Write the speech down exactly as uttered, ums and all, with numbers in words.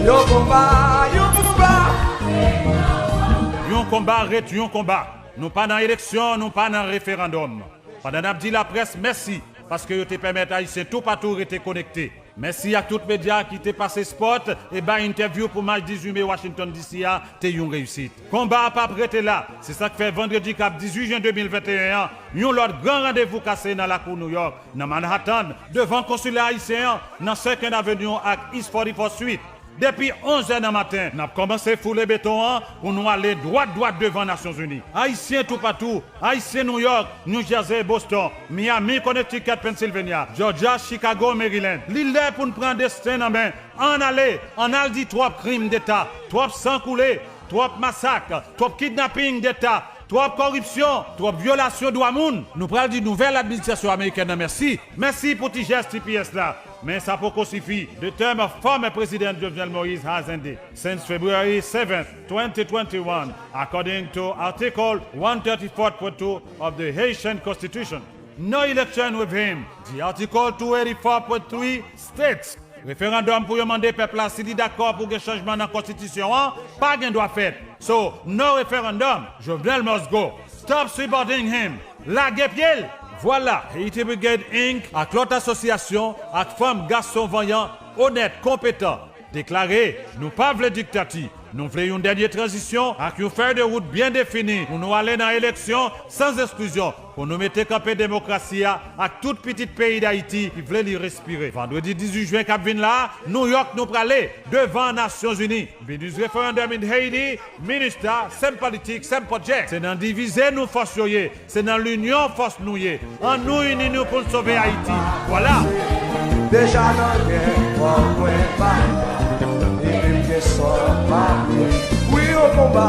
Yon konba, yon konba. Yon konba ret yon konba. Nou pa nan eleksyon, nou pa nan referandòm. Pandan n ap di laprès mèsi, paske yo te pèmèt Ayisyen toupatou rete konekte. Mèsi ak tout medya ki te pase spòt e bay entèvyou pou match dizuit me Washington D C a te yon reyisit. Konba a p ap rete la. Se sa k fè vandredi k ap dizuit jen de mil venteyen an, yon lòt gran randevou kase nan lakou Nouyòk, nan Manhattan, devan konsila ayisyen an, nan Second Avenue ak East forty-fourth Street. Depi onz è nan maten, n ap kòmanse foule beton an pou nou ale dwat dwat devan Nasyonzini. Ayisyen toupatou, Ayisyen Nouyòk, New Jersey, Boston, Miami, Connecticut, Pennsylvania, Georgia, Chicago, Maryland. Li lè pou n pran desten nan men. Ann ale, ann al di twòp krim deta, twòp san koule, twòp masak, twòp kidnaping deta, twòp kòripsyon, twòp vyolasyon dwa moun. Nou pral di nouvèl administrasyon amerikèn nan mèsi. Mèsi pou ti jès T P S la. Men sa poko sifi. The term of former President Jovenel Moïse has ended since February seventh, twenty twenty-one, according to Article one thirty-four point two of the Haitian Constitution. No election with him. The Article two eighty-four point three states, referandòm pou yo mande pèp la si li dakò pou gen chanjman nan konstitisyon an pa gen dwa fèt. So, no referandòm. Jovenel must go. Stop supporting him. Lage pye l. Vwala, Haiti Brigade Inc ak lòt asosyasyon ak fanm, gason vanyan, onèt, konpetan deklare, nou pa vle diktati. Nou vle yon dènye tranzisyon ak yon fèy de wout byen defini pou nou ale nan eleksyon san eksklizyon, pou nou mete kanpe demokrasi a ak tout pitit peyi Dayiti ki vle li respire. Vandredi dizuit jen k ap vin la a, Nouyòk nou prale, devan Nasyonzini. Binis referandòm in Haiti, Minista, same politik, same project. Se nan divize nou fòs yo ye. Se nan linyon fòs nou ye. Annou ini nou pou n sove Ayiti. Vwala. Deja nan gè, fò mwen pa. Epi m gen sò pa pye. Wi, yon konba,